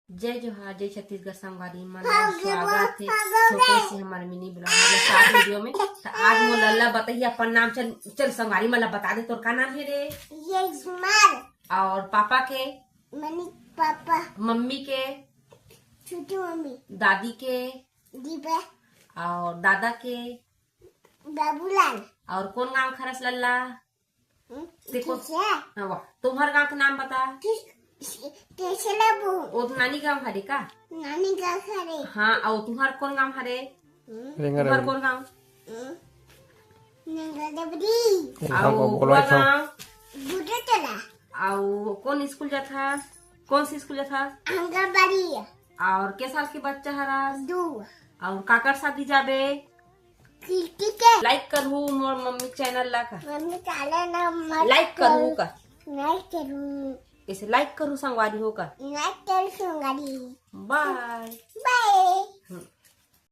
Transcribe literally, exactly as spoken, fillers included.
जय जोहार, जय छत्तीसगढ़ संगवारी मन ला, स्वागत हे छोटे से हमर मिनी ब्लॉग मतलब शॉर्ट वीडियो में। त आज मोर लल्ला बताही अपन नाम। चल, चल संगवारी मन ला बता दे, तोर का नाम हे रे? यजमान। और पापा के? Money papa. मम्मी के? छोटी मम्मी। दादी के? दीपा। और दादा के? बाबूलाल। और कौन गांव के हरस लल्ला? हम्म, ते कौन? ठीक है। हाँ, वाह। तुम्हार गांव के नाम बता। ठीक, कैसे लेबू? वो तो नानी गांव हरे का? नानी गांव हरे। हाँ, और तुम्हार कौन गांव हरे? हम्म। रेंगा तुम्हार रेंगा। कौन गांव? हम्म। रेंगा डबरी। हाँ, आओ, वो बोला वो था। गांव? बूढ़े तला। आओ, कौन स्कूल जाथा? कौन सी स्कूल जाथा? आंगनबाड़ी। और के साल के बच्चा हरस? दो। और काकर शादी जाबे? कीर्ति के। लाइक करहू मोर मम्मी चैनल ला का? मम्मी चैनल ला मत लाइक करहू करू। का? लाइक करू। इसे लाइक करहू संगवारी हो का? लाइक करू संगवारी। बाय।